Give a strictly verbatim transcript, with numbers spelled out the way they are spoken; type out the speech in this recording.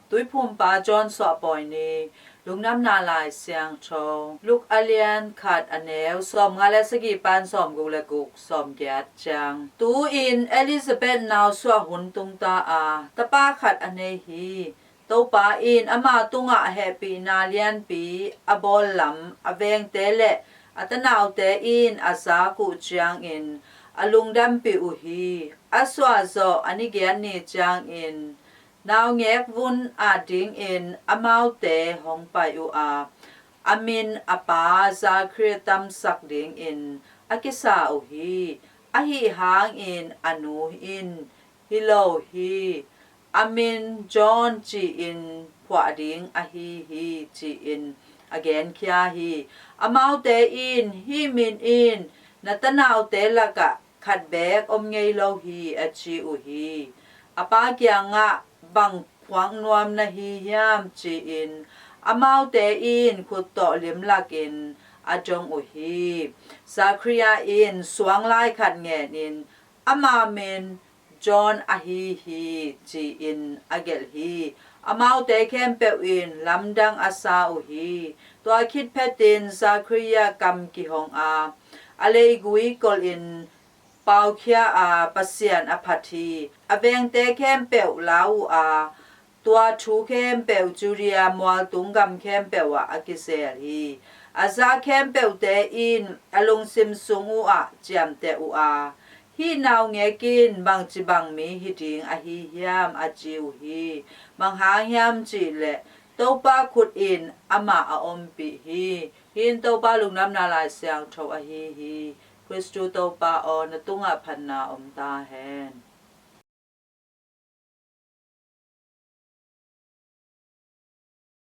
Tuiphumpa John suahpawi ni. Lungdamna Lai Siangtho Luke a lian khat, a neu sawmnga le sagih pan sawmguk le guk, sawmgiat ciang. Tu-in Elizabeth nausuah hun tungta a, tapa khat a nei hi. Topa in ama tungah hehpihna lianpi a bawl lam a vengte le a tanaute in a zak uh ciangin a lungdampih uh hi. A suah zawh a ni giat ni ciangin naungek vun at dingin amaute hong pai uh a, a min a pa Zachariah tamsak dingin a kisa uh hi. Ahi hangin a nu in, "Hi lo hi, a min John ci-in phuah ding ahi hi," ci-in a genkhia hi. Amaute in, "Hih min in na tanaute lakah khat beek om ngei lo hi," a ci uh hi. A pa kiangah, "Bang phuak nuam na hi hiam?" ci-in amaute in khut tawh limlakin a dong uh hi. Zachariah in suanglai khat ngenin, "Ama min John ahi hi," ci-in a gelh hi. Amaute khempeuh in lamdang a sa uh hi. Tua khit phetin Zachariah kam kihong a, a leigui kolhin paukhia a, Pasian a phat hi. A vengte khempeuh lau uh a, tua thu khempeuh Judea mualtung gam khempeuh ah a kizel hi. A za khempeuhte in a lungsim sung uh ah ciamteh uh a, "Hih naungek in bangci bang mi hi ding ahi hiam?" a ci uh hi. Bang hang hiam cih leh Topa khut in amah a ompih hi. Hih in Topa Lungdamna Lai Siangtho ahi hi. Khristu Topa aw, na tungah phatna om ta hen.